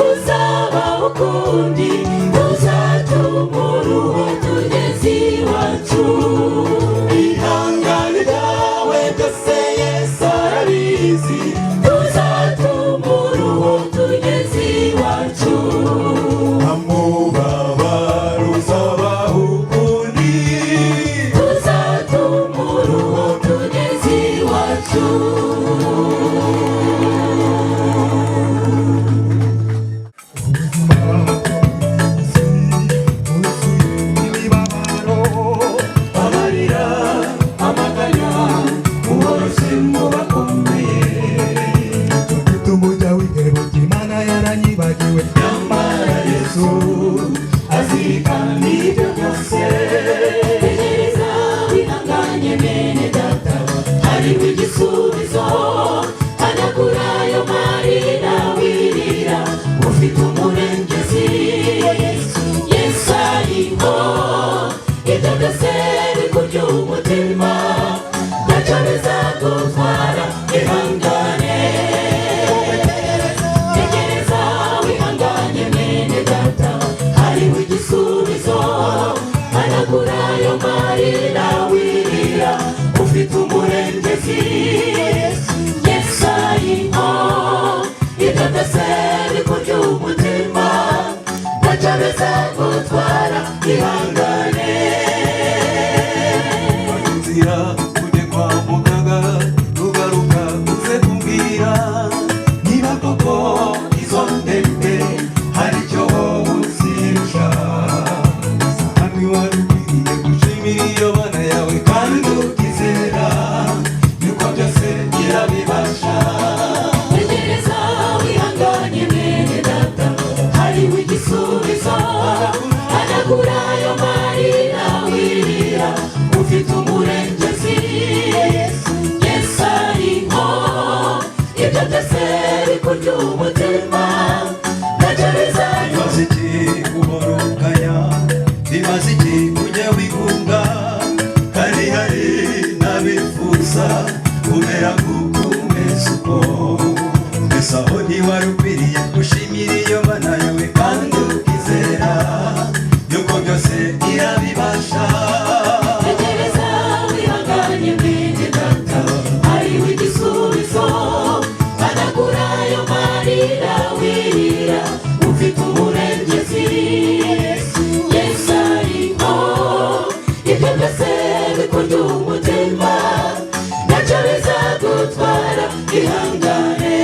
uzaba ukundi tuzatumura uwo tugeze iwacu. Ihangane ryawe byose Yesu arabizi. Tuzatumura uwo tugeze iwacu. Amubabaro uzabaho ukundi. Tuzatumura uwo tugeze iwacu. Amarira, amaganya, uworoshye mu bakomeye. Ufite umujya w'intebe uti Imana yaranyibagiwe, nyamara Yesu azirikana ibyo byose. Tegereza wihanganye mene data, hariho igisubizo. Hanagura ayo marira wirira, ufite umurengezi, Yesu ariho. Ibyo byose bikurya umutima ntacyo bizagutwara, ihangane. Tegereza wihanganye mene data, hariho igisubizo. Hanagura ayo marira wirira, ufite umurengezi, Yesu ariho. Ibyo byose bikurya umutima ntacyo bizagutwara, ihangane. Inzira ujye kwa muganga, ugaruka uze kumbwira niba koko izo ndembe hari icyo wowe uzirusha. Hano wari ukwiriye gushimira iyo bana yawe kandi ukizera yuko byose irabibasha. Tegereza wihanganye mene data, hariho igisubizo. Hanagura ayo marira wirira, ufite umurengezi, Yesu ariho. Ibyo byose bikurya umutima ntacyo bizagutwara. Bimaze iki guhorokanya? Bimaze iki kujya wigunga kandi hari n'abifuza kumera nk'uko umeze uko? Mbese aho ntiwari ukwiriye gushimira iyo mana yawe kandi ukizera yuko byose irabibasha? Tegereza wihanganye mwene data, hariho igisubizo. Hanagura ayo marira wirira, ufite umurengezi, Yesu ariho. Ibyo byose bikurya umutima ntacyo bizagutwara, ihangane.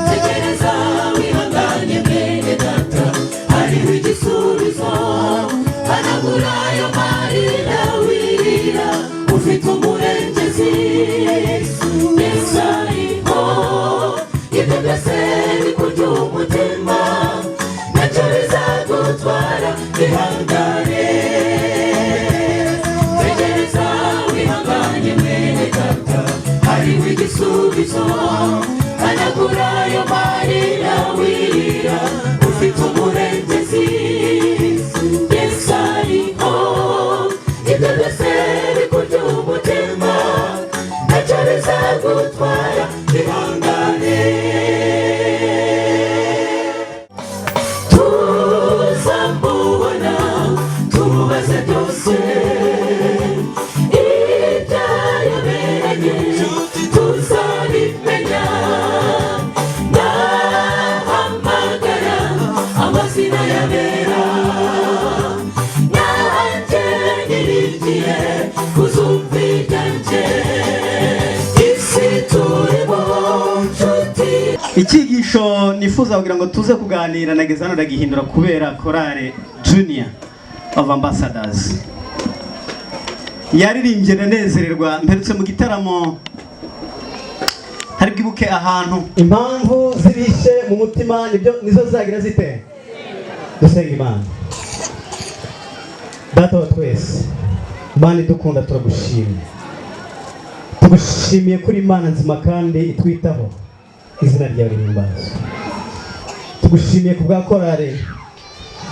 Tegereza wihanganye mwene data, hariho igisubizo. Hanagura ayo marira wirira, ufite umurengezi, Yesu ariho. Ibyo byose bikurya umutima ntacyo bizagutwara, ihangane. Tegereza wihanganye mwene data, hariho igisubizo. Hanagura ayo marira wirira, ufite umurengezi, Yesu ariho. Ibyo byose bikurya umutima ntacyo bizagutwara, ihangane. Tuzamubona. Icyigisho nifuza kugira ngo tuze kuganira nageze hano ndagihindura kubera korale Junior of Ambassadors yaririmbye ndanezererwa. Mperutse mu gitaramo, hari bwibuke ahantu impamvu zibishe mu mutima nibyo nizo zagira zite. Dusenga Imana. Data wa twese, Imana idukunda, turagushimye, tugushimiye kuri Imana nzima kandi itwitaho. Izina ryawe rihimbazwe. Tugushimiye ku bwa korale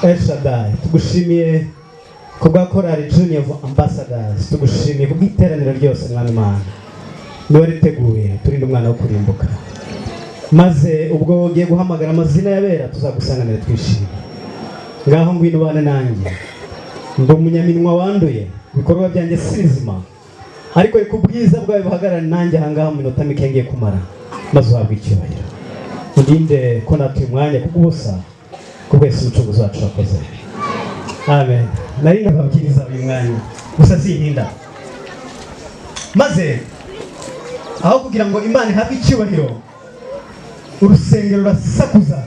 El Shaddai, tugushimiye ku bwa korale Junior Ambassadors, tugushimiye ku bw'iteraniro ryose. Mwami Imana, niba riteguye, turinde umwana wo kurimbuka, maze ubwo ugiye guhamagara amazina y'abera tuzagusanganira twishimye. Ngaho ngwino ubane nanjye, ndi umunyaminwa wanduye, ibikorwa byanjye si bizima, ariko reka ubwiza bwawe buhagarare nanjye ahangaha mu minota mike ngiye kumara, maze uhabwe icyubahiro. Undinde ko natuye umwanya kubw'ubusa, ku bwese Umucunguzi wacu wakoze. Amen. Nari nababwiriza uyu mwanya gusa sintinda. Maze aho kugira ngo Imana ihabwe icyubahiro, urusengero rurasakuza,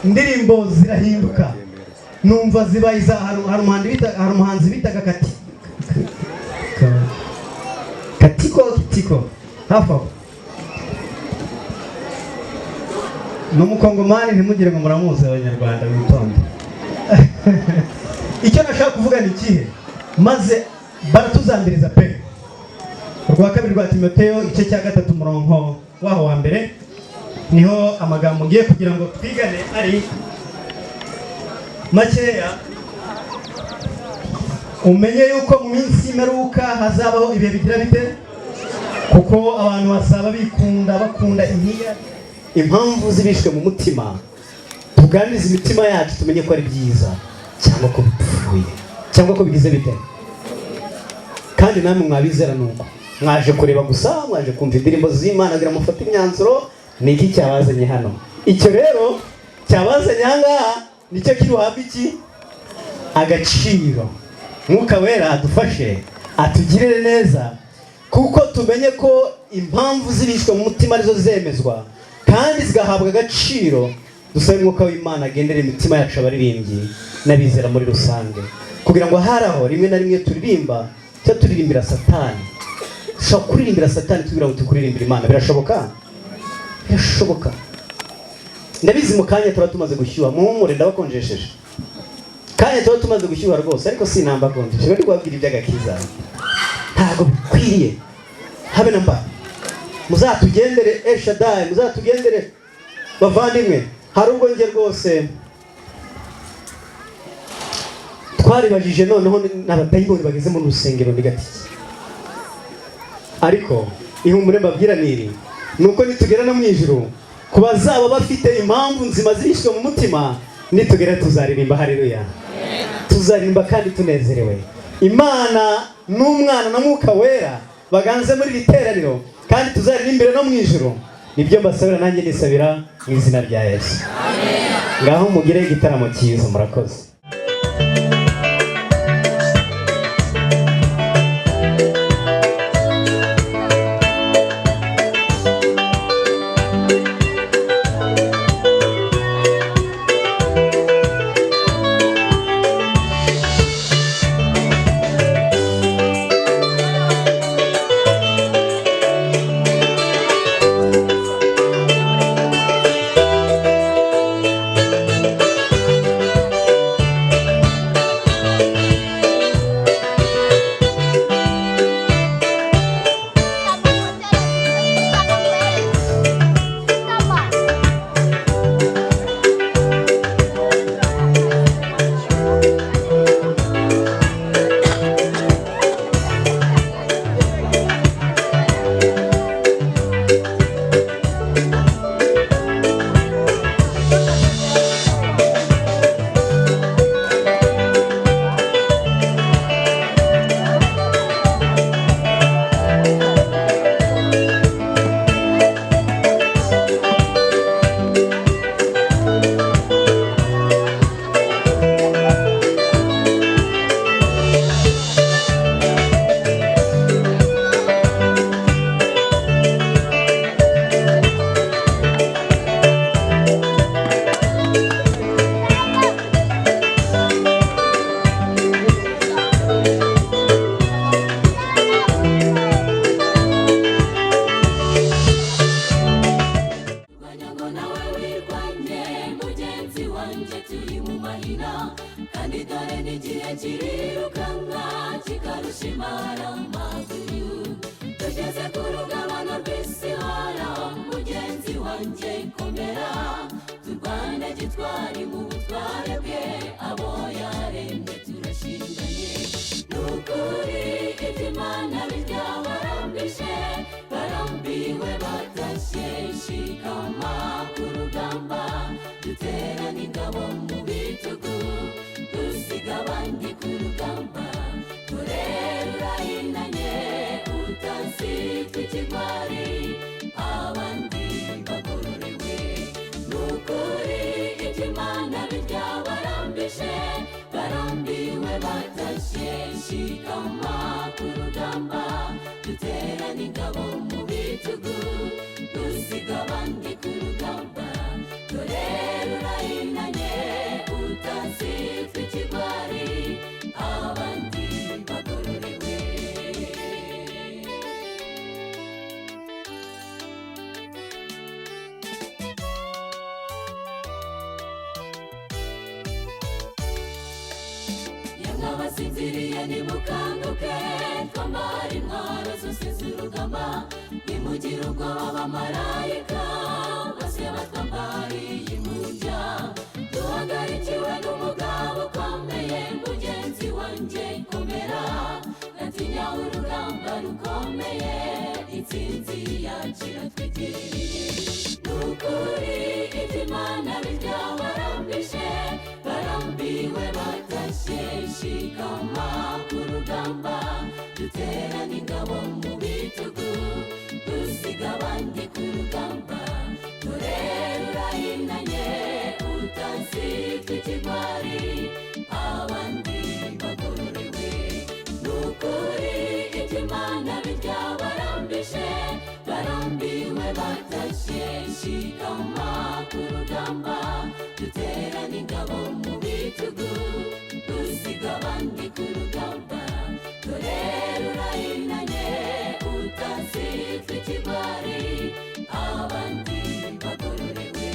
indirimbo zirahinduka, numva zibaye iza hari umuhanzi bitaga Kati Katiko Kitiko, hafi aho, ni umukongomani, ntimugire ngo muramuzi. Abanyarwanda bitonde. Icyo nashaka kuvuga ni ikihe? Maze baratuzambiriza pe. Urwa kabiri rwa Timoteyo, igice cya 3, umurongo waho wa mbere, niho amagambo ngiye kugira ngo twigane ari makeya. Umenye yuko mu minsi y'imperuka hazabaho ibihe bigira bite, kuko abantu bazaba bikunda, bakunda impiya. Impamvu zibishwe mu mutima, tuganirize imitima yacu, tumenye ko ari byiza cyangwa ko bipfuye cyangwa ko bigize bite. Kandi namwe mwabizera, nuko mwaje kureba gusa, mwaje kumva indirimbo z'Imana kugira mufate imyanzuro. Ni iki cyabazanye hano? Icyo rero cyabazanye aha ngaha nicyo kiri buhabwe iki agaciro. Mwuka Wera adufashe, atugirire neza, kuko tumenye ko impamvu zibishwe mu mutima arizo zemezwa kandi zigahabwa agaciro. Dusabe Umwuka w'Imana agendere imitima yacu, abaririmbyi n'abizera muri rusange, kugira ngo hari aho rimwe na rimwe turirimba cyangwa turirimbira Satani. Dushobora kuririmbira Satani tugira ngo tukuririmbire Imana. Birashoboka, birashoboka. Ndabizi mu kanya tuba tumaze gushyuha, muhumure, ndabakonjesheje. Kanya tuba tumaze gushyuha rwose, ariko sinambakonjesheje, bari kubabwira iby'agakiza. Ntabwo bikwiriye habe na mba. Muzatugendere El Shaddai, muzatugendere bavandimwe. Hari ubwo njye rwose twaribajije noneho n'abadayimoni bageze mu rusengero ni gatiki. Ariko ihumure mbabwira niri nuko nitugera no mu ijuru, ku bazaba bafite impamvu nzima zibishywe mu mutima, nitugera tuzaririmba haleluya, tuzaririmba kandi tunezerewe. Imana n'Umwana na Mwuka Wera baganze muri iri teraniro, kandi tuzaririmbire no mu ijuru. Nibyo mbasabira, nanjye nisabira mu izina rya Yesu. Ngaho mugire igitaramo cyiza, murakoze. Igihe kirirukanka kikarusha imara amaguru. Tugeze ku rugabano rw'isi horaho, mugenzi wanjye komera, turwane gitwari mu butware bwe, abo yaremye turashinganye. Ni ukuri ibyo Imana birya barambije, barambiwe batashye. Shikama ku rugamba, duterane ingabo mu bitugu, dusiga abandi ku rugamba. Turere urahinanye, utazitwa ikigwari, abandi bagororewe. Ni ukuri ibyo Imana birya barambije, barambiwe batashye. Shikama ku rugamba, duterane ingabo mu bitugu, dusiga abandi ku rugamba. Turere urahinanye, utazitwa ikigwari, abandi bagororewe. Yemwe abasinziriye, nimukanguke, twambara intwaro zose z'urugamba. Nimugire ubwoba, abamarayika bose batwambariye impumbya. Duhagarikiwe n'umugabo ukomeye, mugenzi wanjye komera, natinya urugamba rukomeye, intsinzi yacu iratwegereye. Ni ukuri ibyo Imana birya barambije, barambiwe batashye. Shikama ku rugamba, duterane ingabo mu bitugu, dusiga abandi ku rugamba. Turere urahinanye, utazitwa ikigwari, abandi bagororewe. Ni ukuri ibyo Imana birya barambije, barambiwe batashye. Shikama ku rugamba, duterane ingabo mu bitugu, dusiga abandi ku rugamba. Turere urahinanye, utazitwa ikigwari, abandi bagororewe.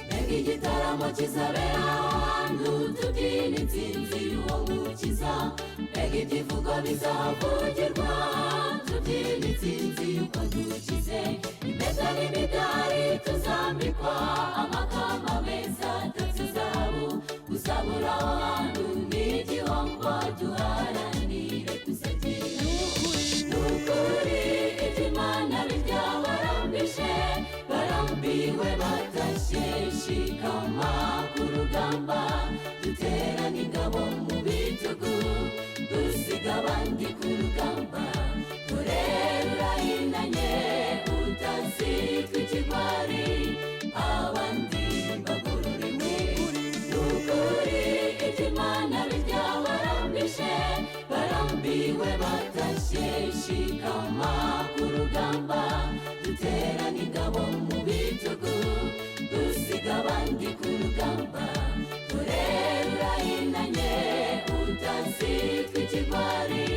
Mbega igitaramo kizabera aho hantu, tubyina intsinzi y'uwo mukiza! Mbega ibyivugo bizahavugirwa, tubyina intsinzi y'uko dukize! Impeta n'imidari tuzambikwa, amakamba meza atatse izahabu. Kuzabura aho hantu ni igihombo, duharanire kuzagira. Ni ukuri ibyo Imana birya barambije, barambiwe batashye. Shikama ku rugamba, duterane ingabo mu bitugu, dusiga abandi ku rugamba. Turere urahinanye, utazitwa ikigwari, abandi bagororewe. Ni ukuri ibyo Imana birya barambije, barambiwe batashye. Shikama ku rugamba, duterane ingabo mu bitugu, dusiga abandi ku rugamba. Turere urahinanye, utazitwa ikigwari,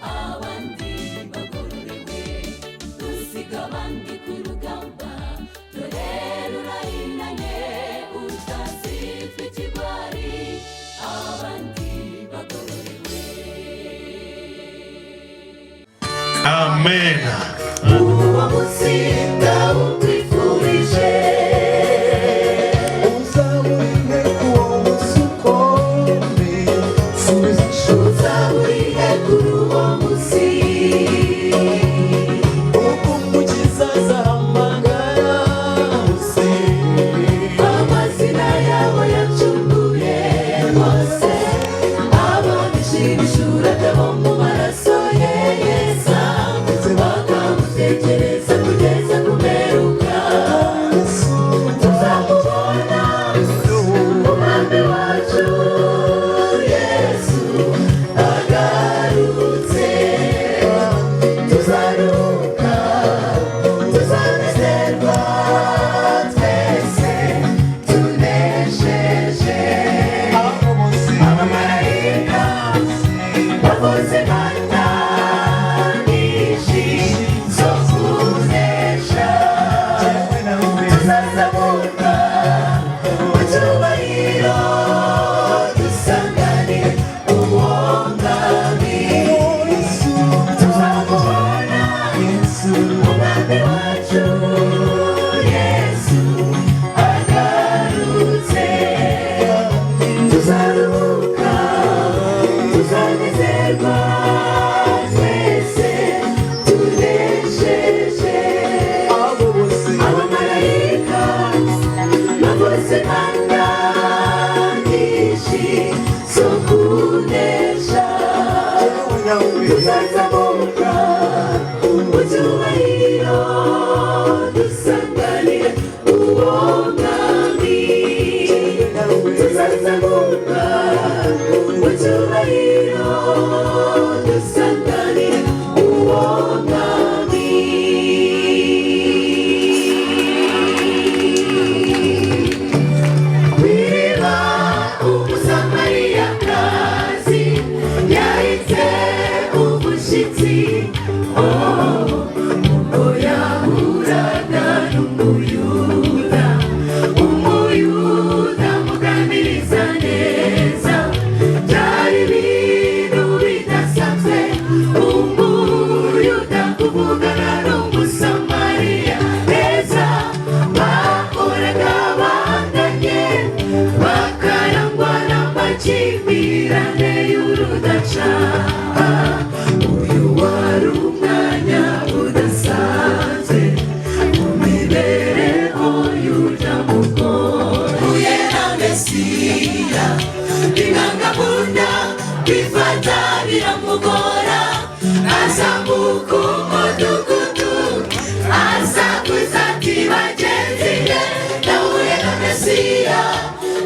abandi bagororewe. Dusiga abandi ku rugamba. Turere urahinanye, utazitwa ikigwari, abandi bagororewe. Amen. Uwo munsi ndawukwifurije. Uzabure uwo munsi ukomeye, subiza Uzaburihe kuri uwo munsi? Uko Umukiza azahamagara bose, Amazina yabo yacunguye bose, ababisha ibishura byabo mu maraso ye yeza, bakamuha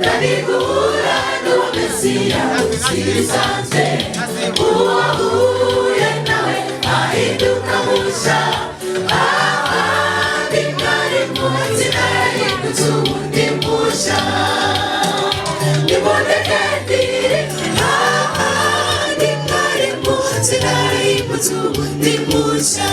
Kandi guhura n'uwo Mesiya si ibisanzwe. Uwahuye nawe ahinduka mushya. Ahandi mwari munsi narahindutse ubundi mushya. Nimureke ndire, ahandi mwari munsi narahindutse ubundi mushya.